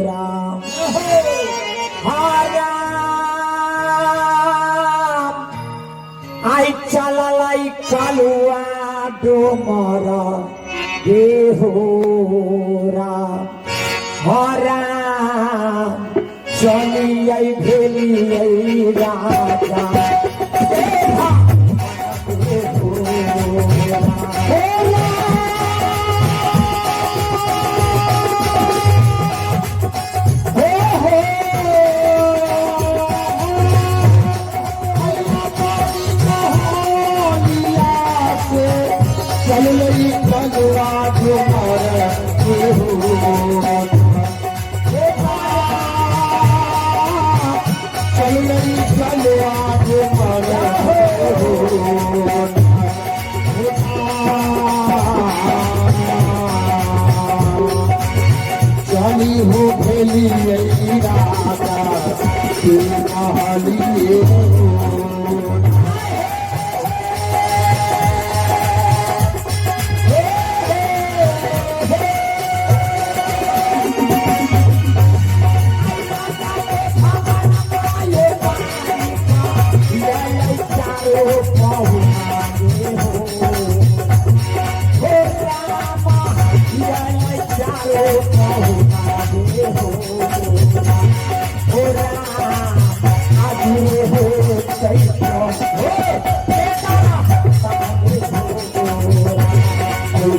राम राम आई चललाई कलुआ Domar देहो राम हराम चलियै भेलियै राजा चलई कलुआ डोमर देहो चलई कलुआ डोमर देहो चली हो भेली राजा तू महलिए हो।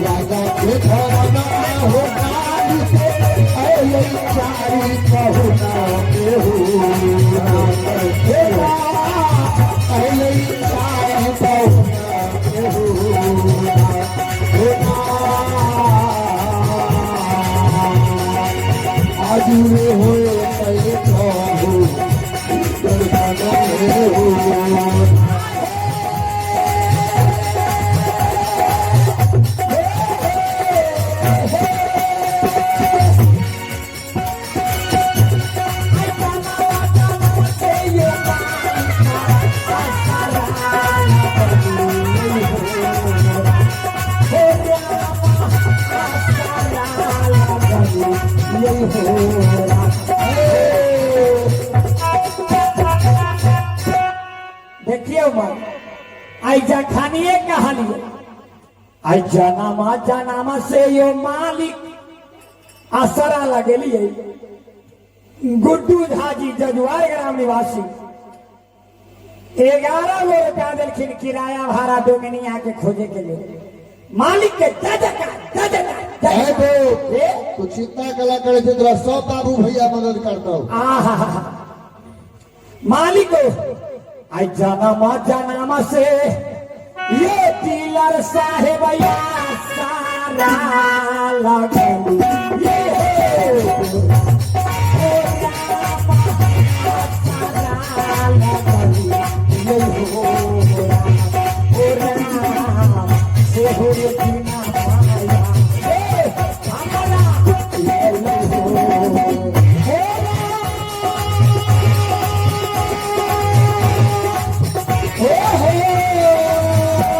राजा के घरना हो काली से अयलै चारी पहुना केहू अयलै चारी पहुना केहू आजुरे होए तै कहू हो। देखियो माँ आई जखानिए कहानी आई जनामा जनामा से यो मालिक आसरा लगेलिए गुड्डू झा जी जजुआर ग्राम निवासी 11 गो रुपया दिलखिन किराया भाड़ा डोमिनिया के खोजे के लिए मालिक के दजका दजका है दजका। तो तू चिंता कला करे छे तोरा सब बाबू भैया मदद करतौ। आहा मालिक आई जनामा जनामा से ये डीलर साहेब या सारा लगल ये हो रामा, सारा लगल ये हो राम, हो राम, से हो रे बिना माया, ए, हमरा ले ले हो, हे राम, हे हे माया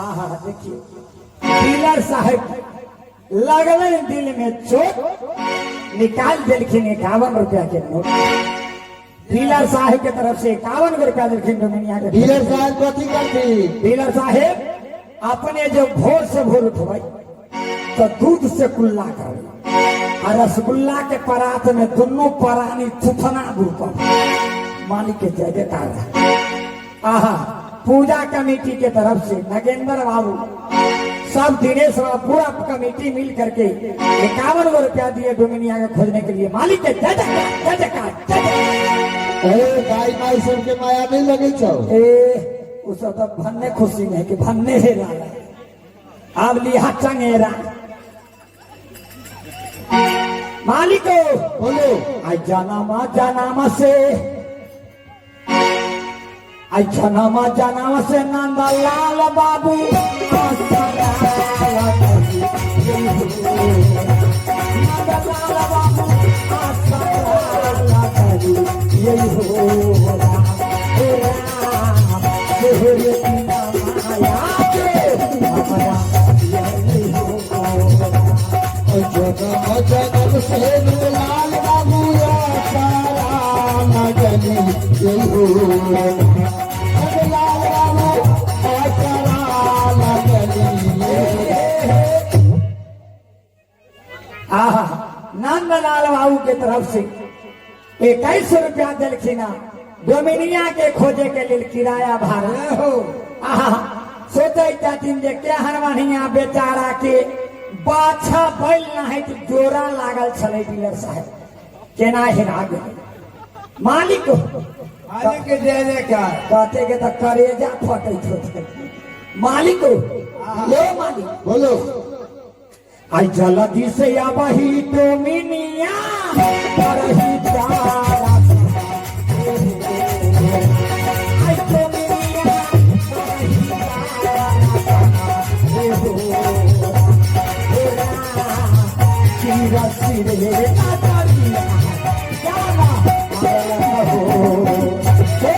आहा देखिए डीलर साहब लगल दिल में चोट, निकाल दिलखिन 51 रुपया के नोट। डीलर साहब के तरफ से 51 गो रुपया देलखिन डोमिनिया के। डीलर साहब कथी करती? डीलर साहेब अपने जो भोर से भोर उठबै तो दूध से कुल्ला करबै आ रसगुल्ला के परात में दुनू परानी थुथना गुरकब। मालिक के जय जयकार। आहा, पूजा कमेटी के तरफ से नगेंद्र बाबू सब, दिनेश बाबू, पूरा कमेटी मिल करके 51 गो रुपया दिए डोमिनिया के खोजने के लिए। मालिक के जय जयकार, जय जयकार, जय जयकार। ए दाई माई सबके माया नहीं लगे छौ? ए उ सब तो भन्ने खुशी में है कि भन्ने हे लाल है। अब लिहा चंगेरा मालिक। बोलो। आई जनामा जनामा से, आई जनामा जनामा से नंदा लाल बाबू, नंदा लाल बाबू यही हो राम, हे राम, हे रे माया के हमरा यही हो राम। जनम जनम से लाल बाबू सारा नगनी यही हो लाल बाबू सारा नगनी। आहा, नंदलाल बाबू के तरफ से 21 रुपया दिलखिन डोमिनिया के खोजे के लिए किराया भाड़ा हो। आहा, सोचे छथिन जे केहन बढ़िया बेचारा के बाछा बैल नहाइत जोड़ा लागल छलै। डीलर साहेब केना हेरा गेल मालिक। मालिक के जय जयकार। कहते के तऽ करेजा फटैत होतै मालिक। यो मालिक। बोलो। आई जल्दी से आबही डोमिनिया करही तारा, आई डोमिनिया करही तारा, हे हो हे राम, चिरा सिरे नाचरिया जाना हो हे हो हो हे।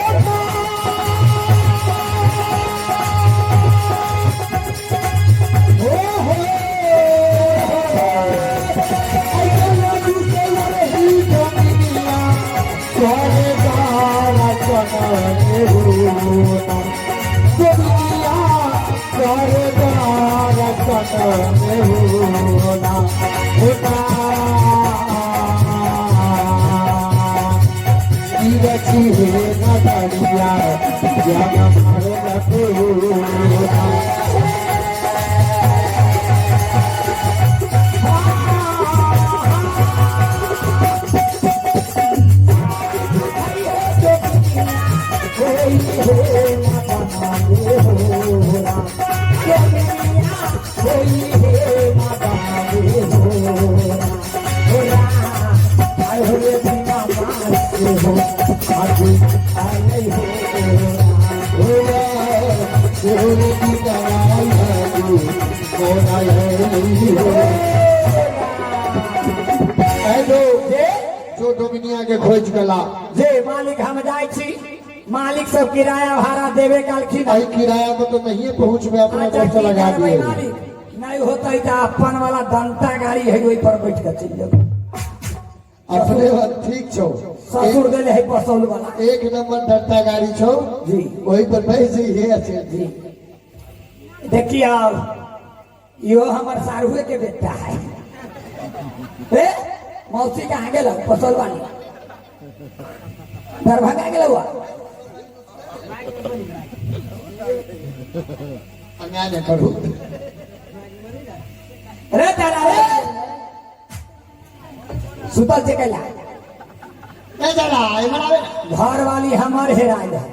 जो डोमिनिया के खोज गला। जे मालिक, हम जाइ छी। मालिक सब किराया भाड़ा देवे कहलखिन। अई किराया में तो नहीं पहुंचबे, अपना अच्छा, खर्चा की लगा करबै दिए। मालिक, नहीं होतै तऽ अपन वाला डंटा गाड़ी है, ओहि पर बैठ के चलि जेबै। अपने बात ठीक छौ। ससुर देले है पसौल वाला। एक नंबर डंटा गाड़ी छौ। जी। वही पर बैठ जइहे आ चलि। जी, देखिए इहो हमर साढ़ुए के बेटा है। ए मौसी कहाँ गेल? पसौल वाली दरभंगा गेल हुआ। अन्याय न करू। रे तारा रे, सुतल छै कैला? ए जरा इधर आवे ना। घर वाली हमर हेरायल है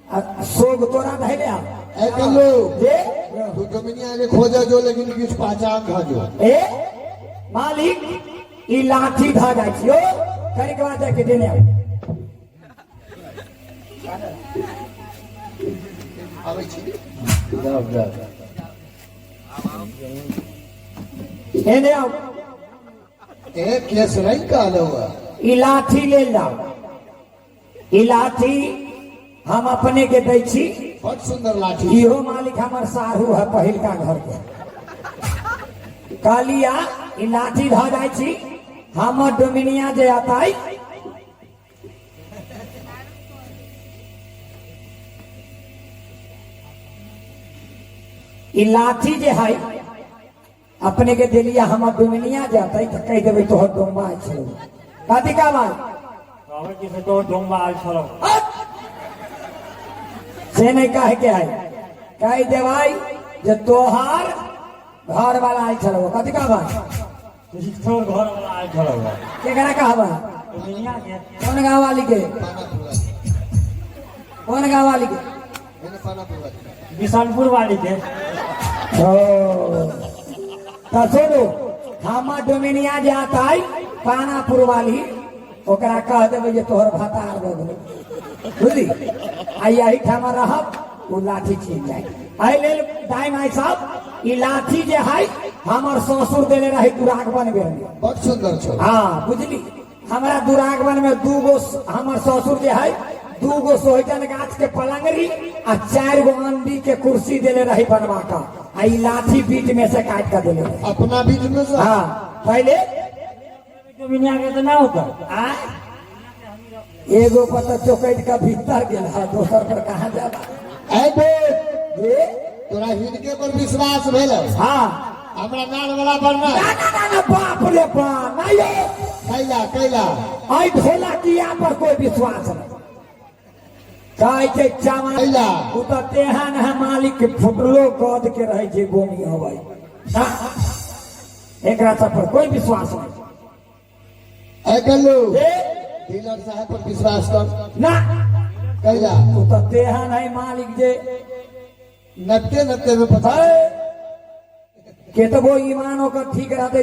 आ सोग तोरा धैले आ। ए कल्लू। जे। तू डोमिनिया के खोजे जो, लेकिन किछु पहचान ध जो। ए मालिक, ई लाठी ध जाइ छियो, कनिक बाद जाके देने आउ। आबै छी। जाओ जाओ। एने आउ। ए केस नहीं कहलो हुआ। ई लाठी ले जाओ, ई लाठी हम अपने के दै छी। बड़ सुंदर लाठी। इहो मालिक हमर साढ़ू है पहिलका घर के। कहलिया ई लाठी ध जाइ छी, हमर डोमिनिया जे अतै ई लाठी जे है अपने के देलिया हमर डुमनिया जाते तो कह देबै तोहर डोंबा छै। कथी कहबै? कहबै कि से तोहर डोंबा आयल छलौ। से नहीं कहे के है, कह देबै जे तोहार घर वाला आयल छलौ। कथी कहबै? तोहर घर वाला आयल छलौ। केकरा कहबै? डोमिनिया के। कौन गाँव वाली के? पानापुर। कौन गाँव वाली के? एने पानापुर। बिशनपुर वाली के। ओ तो सुनू, हमर डोमिनिया जे आता है पानापुर वाली, ओकरा कह देबै जे तोहर भतार भऽ गेलै, बुझली? आ यही ठाम रहब, ओ लाठी छीन जाए। एहि लेल दाइ माय साहब, ई लाठी जे है हमर ससुर देने रहे दुरागमन बेर में। बड़ सुंदर छौ। हाँ बुझली, हमरा दुरागमन में दूगो हमर ससुर जे है दूगो सोहिजन गाछ के पलंगरी आ 4 गो अंडी के कुर्सी देले रही बनवा का, आ ई लाठी बीच में से काट के देले रही। अपना बीच में से? हाँ, पहले डोमिनिया के तो ना होता। आ एगो पर तो चौकट का भीतर गेल है, दोसर पर कहाँ जाबा? ऐ बे जे तोरा हिनके पर विश्वास भेल? हाँ। हमरा नाल वाला पर ना? ना ना ना ना, बाप रे बाप, नहीं हो। कैला कैला? आई ढोलकिया पर कोई विश्वास नहीं। कहै छै चामा कैला? ओ तऽ तेहन है मालिक के फुटलो गद के रहै छै गोनी हबै ना, एकरा सब पर कोई विश्वास नहीं। ऐ कल्लू, ए डीलर साहब पर विश्वास कर। ना। कैला? ओ तऽ तेहन है मालिक जे नत्ते नत्ते में पता है, केतबो ईमान ओकर ठीक रहतै।